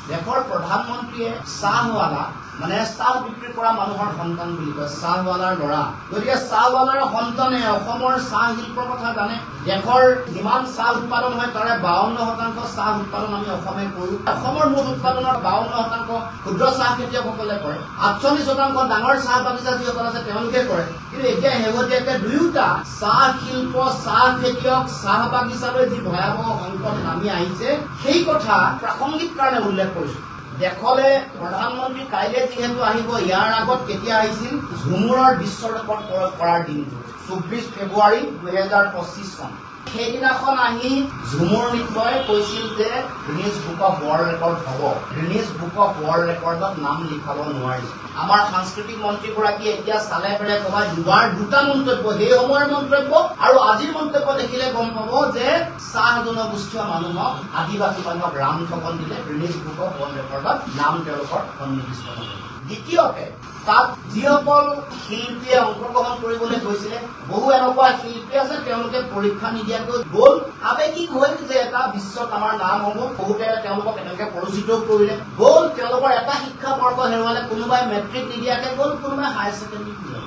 দেশৰ প্ৰধানমন্ত্ৰীয়ে চাহৱালা মানে চাহ বিক্ৰী কৰা মানুহৰ সন্তান বুলি কয়, চাহৱালাৰ ল'ৰা। গতিকে চাহৱালাৰ সন্তানে অসমৰ চাহ শিল্পৰ কথা জানে। দেশৰ যিমান চাহ উৎপাদন হয় তাৰে 52% চাহ উৎপাদন আমি অসমে কৰোঁ। অসমৰ মুঠ উৎপাদনৰ 52% ক্ষুদ্ৰ চাহ খেতিয়কসকলে কৰে, 48% ডাঙৰ চাহ বাগিচা যিসকল আছে তেওঁলোকে কৰে। কিন্তু এতিয়া শেহতীয়াকৈ দুয়োটা চাহ শিল্প, চাহ খেতিয়ক, চাহ বাগিচালৈ যি ভয়াৱহ সংকট নামি আহিছে সেই কথা প্ৰাসংগিক কাৰণে উল্লেখ কৰিছো। দেশলে প্ৰধানমন্ত্ৰী কাইলৈ যিহেতু আহিব, ইয়াৰ আগত কেতিয়া আহিছিল? ঝুমুৰৰ বিশ্ব ৰেকৰ্ড কৰাৰ দিনটো 24 ফেব্ৰুৱাৰী 2025 চন। সেইদিনাখন আহি ঝুমুৰ নৃত্যই কৈছিল যে Guinness book of world record হ'ব। গ্ৰীনিজ বুক অফ ৱৰ্ল্ড ৰেকৰ্ডত নাম লিখাব নোৱাৰি। আমাৰ সাংস্কৃতিক মন্ত্ৰীগৰাকীয়ে এতিয়া চালে পেৰে ক'ৰবাত দুবাৰ দুটা মন্তব্য, সেই সময়ৰ মন্তব্য আৰু আজিৰ মন্তব্য দেখিলে গম পাব যে চাহ জনগোষ্ঠীয় মানুহক, আদিবাসী মানুহক ৰাম ঠগন দিলে। গ্ৰীনিজ বুক অফ ৱৰ্ল্ড ৰেকৰ্ডত নাম তেওঁলোকৰ সন্নিৱিষ্ট নহ'ল। দ্বিতীয়তে, তাত যিসকল শিল্পীয়ে অংশগ্ৰহণ কৰিবলৈ গৈছিলে, বহু এনেকুৱা শিল্পী আছে তেওঁলোকে পৰীক্ষা নিদিয়াকৈ গ'ল, আৱেগিক হৈ যে এটা বিশ্বত আমাৰ নাম হ'ব, বহুতে তেওঁলোকক এনেকে পৰিচিতও কৰিলে, গ'ল। তেওঁলোকৰ এটা শিক্ষাবৰ্ষ হেৰুৱালে, কোনোবাই মেট্ৰিক নিদিয়াকে গ'ল, কোনোবাই হায়াৰ ছেকেণ্ডেৰী দিলে,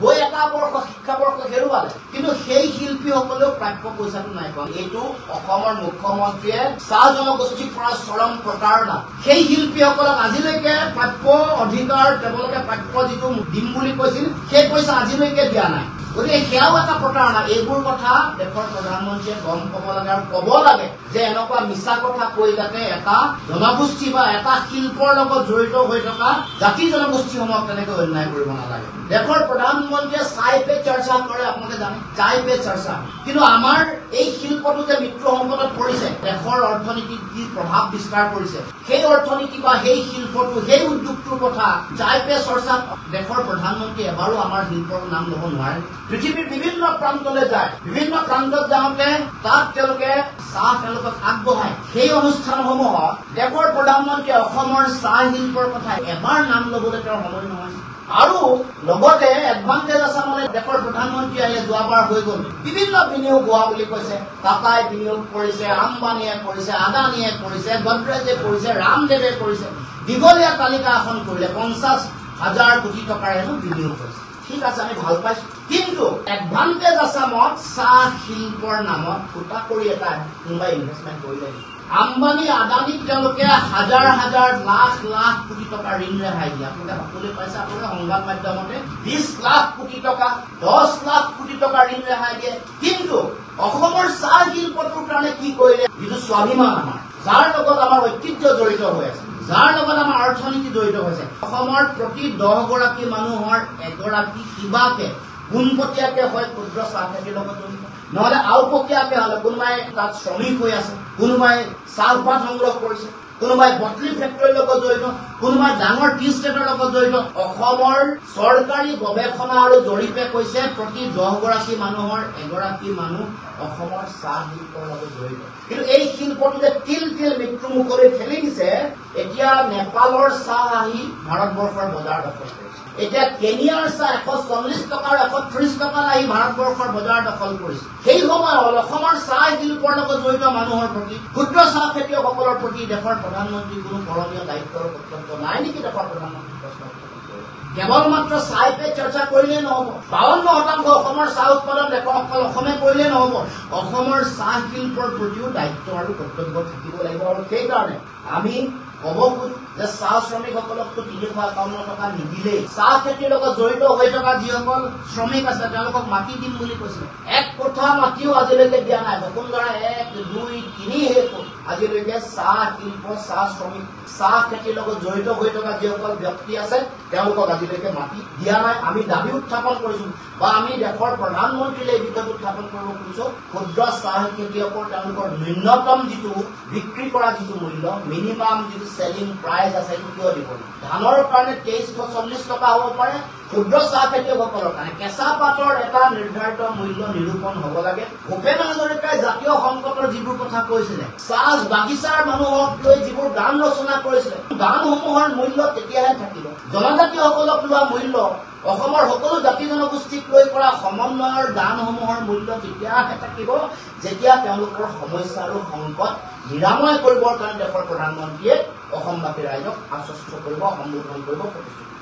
গৈ এটা বৰ্ষ শিক্ষাবৰ্ষ হেৰুৱালে। কিন্তু সেই শিল্পীসকলেও প্ৰাপ্য পইচাটো নাই পোৱা। এইটো অসমৰ মুখ্যমন্ত্ৰীয়ে চাহ জনগোষ্ঠীক কৰা চৰম প্ৰতাৰণা। সেই শিল্পীসকলক আজিলৈকে প্ৰাপ্য অধিকাৰ, তেওঁলোকে প্ৰাপ্য যিটো দিম বুলি কৈছিল সেই পইচা আজিলৈকে দিয়া নাই। গতিকে সেয়াও এটা প্ৰতাৰণা। এইবোৰ কথা দেশৰ প্ৰধানমন্ত্ৰীয়ে গম পাব লাগে আৰু ক'ব লাগে যে এনেকুৱা মিছা কথা কৈ যাতে এটা জনগোষ্ঠী বা এটা শিল্পৰ লগত জড়িত হৈ থকা জাতি জনগোষ্ঠীসমূহক তেনেকৈ অন্যায় কৰিব নালাগে। দেশৰ প্ৰধানমন্ত্ৰীয়ে চাই পে চৰ্চা কৰে, আপোনালোকে জানে চাই পে চৰ্চা। কিন্তু আমাৰ এই শিল্পটো যে মৃত্যু সংকটত পৰিছে, দেশৰ অৰ্থনীতিত যি প্ৰভাৱ বিস্তাৰ কৰিছে, সেই অৰ্থনীতি বা সেই শিল্পটো, সেই উদ্যোগটোৰ কথা চাই পে চৰ্চাত দেশৰ প্ৰধানমন্ত্ৰীয়ে এবাৰো আমাৰ শিল্পৰ নাম ল'ব নোৱাৰে। পৃথিৱীৰ বিভিন্ন প্ৰান্তলৈ যায়, বিভিন্ন প্ৰান্তত যাওঁতে তাত তেওঁলোকে চাহ তেওঁলোকক আগবঢ়ায়। সেই অনুষ্ঠানসমূহত দেশৰ প্ৰধানমন্ত্ৰীয়ে অসমৰ চাহ শিল্পৰ কথা এবাৰ নাম ল'বলৈ তেওঁৰ সময় নহয়। আৰু লগতে এডভান্টেজ আছে মানে দেশৰ প্ৰধানমন্ত্ৰী আহিলে যোৱাবাৰ হৈ গ'ল, বিভিন্ন বিনিয়োগ হোৱা বুলি কৈছে। টাটাই বিনিয়োগ কৰিছে, আম্বানীয়ে কৰিছে, আদানীয়ে কৰিছে, গডৰেজে কৰিছে, ৰামদেৱে কৰিছে, দীঘলীয়া তালিকা এখন কৰিলে, 50,000 কোটি টকাৰ হেনো বিনিয়োগ কৰিছে। ঠিক আছে, আমি ভাল পাইছো। কিন্তু এডভান্টেজ আছামত চাহ শিল্পৰ নামত ফুটা কৰি এটা কোনোবাই ইনভেষ্টমেণ্ট কৰিলে। আম্বানী আদানীক তেওঁলোকে হাজাৰ হাজাৰ লাখ লাখ কোটি টকা ঋণ ৰেহাই দিয়ে। আপোনালোকে সকলোৱে পাইছে, আপোনালোকে সংবাদ মাধ্যমতে 20 লাখ কোটি টকা, 10 লাখ কোটি টকা ঋণ ৰেহাই দিয়ে। কিন্তু অসমৰ চাহ শিল্পটোৰ কাৰণে কি কৰিলে? যিটো স্বাভিমান আমাৰ, যাৰ লগত আমাৰ ঐতিহ্য জড়িত হৈ আছে, যাৰ লগত আমাৰ অৰ্থনীতি জড়িত হৈছে, অসমৰ প্ৰতি 10 গৰাকী মানুহৰ এগৰাকী কিবাকে পোনপটীয়াকে হয় ক্ষুদ্ৰ চাহ খেতিৰ লগত জড়িত, নহলে আওপকীয়াকে হলে কোনোবাই তাত শ্ৰমিক হৈ আছে, কোনোবাই চাহপাত সংগ্ৰহ কৰিছে, কোনোবাই বটলি ফেক্টৰীৰ লগত জড়িত, কোনোবাই ডাঙৰ টি ষ্টেটৰ লগত জড়িত। অসমৰ চৰকাৰী গৱেষণা আৰু জৰীপে কৈছে প্ৰতি 10 গৰাকী মানুহৰ এগৰাকী মানুহ অসমৰ চাহ শিল্পৰ লগত জড়িত। কিন্তু এই শিল্পটো যে তিল তিল মৃত্যুমুখলৈ ঠেলি দিছে। এতিয়া নেপালৰ চাহ আহি ভাৰতবৰ্ষৰ বজাৰ দখল কৰিছে। এতিয়া কেনিয়াৰ চাহ 140 টকা আৰু 130 টকাত আহি ভাৰতবৰ্ষৰ বজাৰ দখল কৰিছে। সেই সময়ত অসমৰ চাহ শিল্পৰ লগত জড়িত মানুহৰ প্ৰতি, ক্ষুদ্ৰ চাহ খেতিয়কসকলৰ প্ৰতি দেশৰ প্ৰধানমন্ত্ৰীৰ কোনো কৰণীয় দায়িত্ব আৰু কৰ্তব্য নাই নেকি? দেশৰ প্ৰধানমন্ত্ৰী প্ৰশ্ন উত্থাপন কৰে। কেৱল মাত্ৰ চাই পে চৰ্চা কৰিলেই নহ'ব। 52% অসমৰ চাহ উৎপাদন দেশৰ অকল অসমে কৰিলেই নহ'ব, অসমৰ চাহ শিল্পৰ প্ৰতিও দায়িত্ব আৰু কৰ্তব্য থাকিব লাগিব। আৰু সেইকাৰণে আমি ক'ব খোজো যে চাহ শ্ৰমিকসকলকতো 351 টকা নিদিলেই, চাহ খেতিৰ লগত জড়িত হৈ থকা যিসকল শ্ৰমিক আছে তেওঁলোকক মাটি দিম বুলি কৈছিলে, এক কোঠা মাটিও আজিলৈকে দিয়া নাই। বসুন্ধৰা 1, 2, 3 শেষ হ'ল, আজিলৈকে চাহ শিল্প, চাহ শ্ৰমিক, চাহ খেতিৰ লগত জড়িত হৈ থকা যিসকল ব্যক্তি আছে তেওঁলোকক আজিলৈকে মাটি দিয়া নাই। আমি দাবী উত্থাপন কৰিছো বা আমি দেশৰ প্ৰধানমন্ত্ৰীলৈ এই বিষয়টো উত্থাপন কৰিব খুজিছো, ক্ষুদ্ৰ চাহ খেতিয়কৰ তেওঁলোকৰ ন্যূনতম যিটো বিক্ৰী কৰা যিটো মূল্য, মিনিমাম যিটো চেলিং প্ৰাইচ আছে সেইটো কিয় দিব? ধানৰ কাৰণে 2340 টকা হ'ব পাৰে, ক্ষুদ্ৰ চাহ খেতিয়কসকলৰ কাৰণে কেঁচা পাতৰ এটা নিৰ্ধাৰিত মূল্য নিৰূপণ হ'ব লাগে। ভূপেন হাজৰিকাই জাতীয় সংকটৰ যিবোৰ কথা কৈছিলে, চাহ চাহ বাগিচাৰ মানুহক লৈ যিবোৰ গান ৰচনা কৰিছিলে, গানসমূহৰ মূল্য তেতিয়াহে থাকিব। জনজাতিসকলক লোৱা মূল্য, অসমৰ সকলো জাতি জনগোষ্ঠীক লৈ কৰা সমন্বয়ৰ গানসমূহৰ মূল্য তেতিয়াহে থাকিব যেতিয়া তেওঁলোকৰ সমস্যা আৰু সংকট নিৰাময় কৰিবৰ কাৰণে দেশৰ প্ৰধানমন্ত্ৰীয়ে অসমবাসী ৰাইজক আশ্বস্ত কৰিব, সম্বোধন কৰিব, প্ৰতিশ্ৰুতি